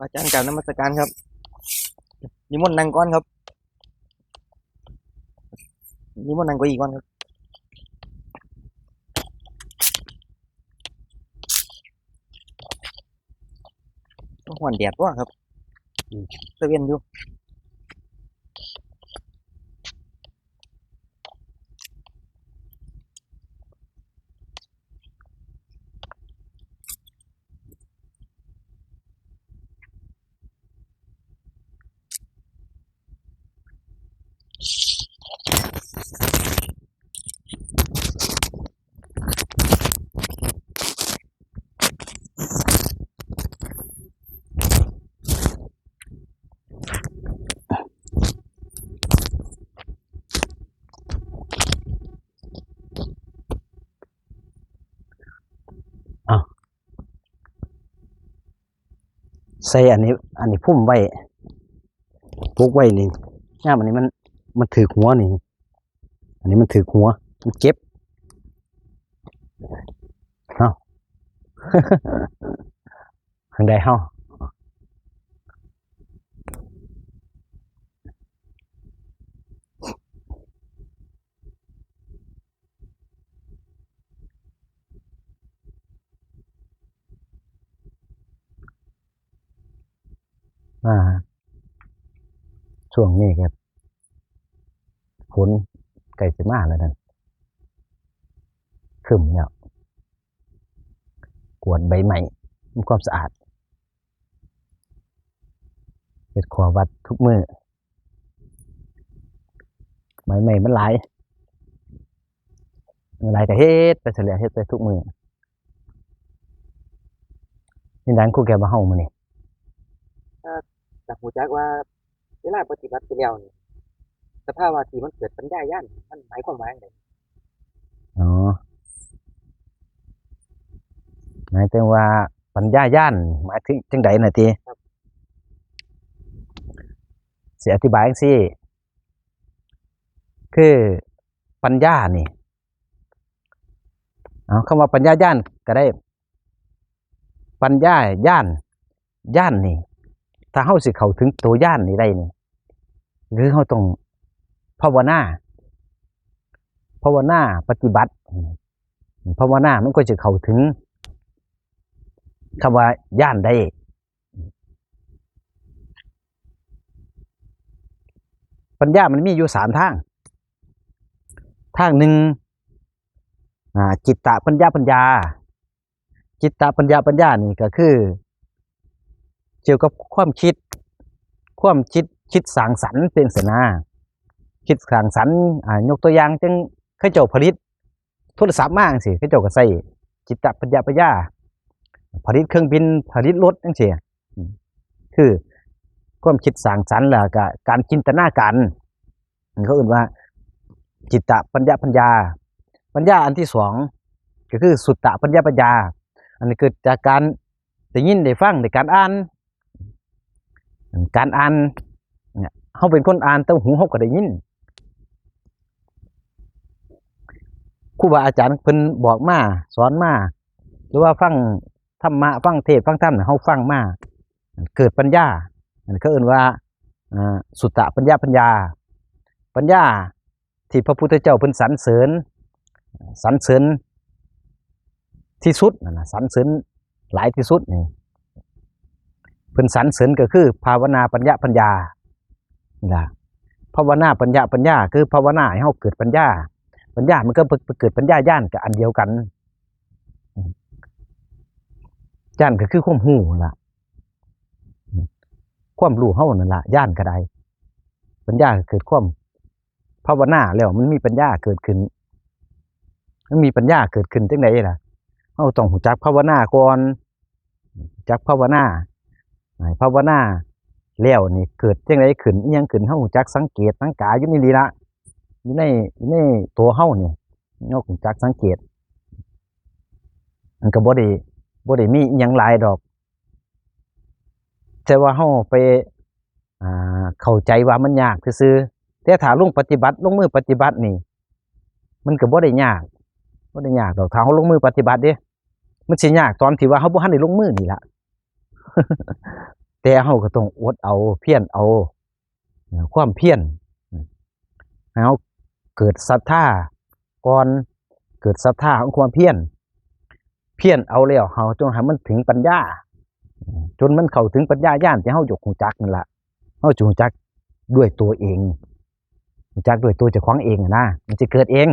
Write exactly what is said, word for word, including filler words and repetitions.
อาจารย์กราบนมัสการครับ นิมนต์นั่งก่อนครับ นิมนต์นั่งเก้าอี้ก่อนครับ ฮ้อนแดดตั๊วครับ อืม ตะเวนอยู่ อ้าว ใส่อันนี้ อันนี้พุมไว้ ปกไว้นี่ ยามอันนี้มัน มันถืกหัวนี่ อันนี้มันถืกหัว มันเจ็บ เอ้า ทางใดเฮา อ่า ช่วงนี้ครับ ฝนใกล้สิมาแล้วนั่น ครึ้มแล้ว กวาดใบไม้ ทำความสะอาด เฮ็ดครัววัดทุกมื้อ ใบไม้มันหลาย มันหลายก็เฮ็ดไปซั่นแหละ เฮ็ดไปทุกมื้อ นี่หยังครูแก้วมาเฮามื้อนี้ เอ่อ อยากรู้จักว่าเวลาปฏิบัติไปแล้วนี่ สภาวะที่มันเกิดปัญญาญาณ มันหมายความว่าจั่งใด๋ อ๋อ หมายถึงว่าปัญญาญาณ หมายถึงจั่งใด๋น่ะติ ครับ สิอธิบายจั่งซี้ คือปัญญานี่ เอา คำว่าปัญญาญาณก็ได้ ปัญญาญาณ ญาณนี่ ถ้าเฮาสิเข้าถึงตัวญาณนี่ได้นี่ คือเฮาต้องภาวนา ภาวนาปฏิบัติ ภาวนามันก็จะเข้าถึงคำว่าญาณได้ ปัญญามันมีอยู่สามทาง ทางหนึ่ง อ่า จิตตะปัญญาปัญญา จิตตะปัญญาปัญญานี่ก็คือ เกี่ยวกับความคิด ความคิด คิดสร้างสรรค์เป็นสนา คิดสร้างสรรค์ อ่า ยกตัวอย่างจั่งเขาเจ้าผลิตโทรศัพท์มาจั่งซี้ เขาเจ้าก็ใช้จิตตะปัญญาปัญญา ผลิตเครื่องบิน ผลิตรถจั่งซี้ อืม คือความคิดสร้างสรรค์ แล้วก็การจินตนาการ เขาเอิ้นว่าจิตตะปัญญาปัญญา ปัญญาอันที่สอง ก็คือสุตตะปัญญาปัญญา อันนี้เกิดจากการได้ยินได้ฟัง ได้การอ่าน การอ่านเนี่ย เฮาเป็นคนอ่าน แต่หูเฮาก็ได้ยิน ครูบาอาจารย์เพิ่นบอกมา สอนมา หรือว่าฟังธรรมะ ฟังเทศน์ ฟังธรรมเนี่ย เฮาฟังมา เกิดปัญญา อันนี้เขาเอิ้นว่า อ่า สุตตะปัญญาปัญญา ปัญญาที่พระพุทธเจ้าเพิ่นสรรเสริญ สรรเสริญที่สุดนั่นน่ะ สรรเสริญหลายที่สุดนี่ เพิ่นสรรเสริญก็คือภาวนาปัญญาปัญญา นี่ล่ะ ภาวนาปัญญาปัญญา คือภาวนาให้เฮาเกิดปัญญา ปัญญามันก็ไปเกิดปัญญาญาณก็อันเดียวกัน ญาณก็คือความรู้นั่นล่ะ ความรู้เฮานั่นล่ะ ญาณก็ได้ ปัญญาก็เกิดความภาวนาแล้วมันมีปัญญาเกิดขึ้น มันมีปัญญาเกิดขึ้นจั่งใด๋ล่ะ เฮาต้องรู้จักภาวนาก่อน รู้จักภาวนา ให้ภาวนาแล้วนี่เกิดจั่งใด๋ขึ้น อิหยังขึ้น เฮารู้จักสังเกตสังกาอยู่ในนี่ล่ะ อยู่ใน อยู่ในตัวเฮานี่ เฮารู้จักสังเกต มันก็บ่ได้ บ่ได้มีอิหยังหลายดอก แต่ว่าเฮาไป อ่า เข้าใจว่ามันยากซื่อๆ แต่ถ้าลงปฏิบัติ ลงมือปฏิบัตินี่ มันก็บ่ได้ยาก บ่ได้ยากดอก ถ้าเฮาลงมือปฏิบัติเด้ มันสิยากตอนที่ว่าเฮาบ่ทันได้ลงมือนี่ล่ะ แต่เฮาก็ต้องอดเอา เพียรเอา เอ่อ ความเพียร อืม ให้เฮาเกิดศรัทธาก่อน เกิดศรัทธาของความเพียร เพียรเอาแล้ว เฮาจงให้มันถึงปัญญา อืม จนมันเข้าถึงปัญญาญาณที่เฮาอยากรู้จักนั่นล่ะ เฮาจะรู้จักด้วยตัวเอง รู้จักด้วยตัวเจ้าของเองอะนะ มันจะเกิดเอง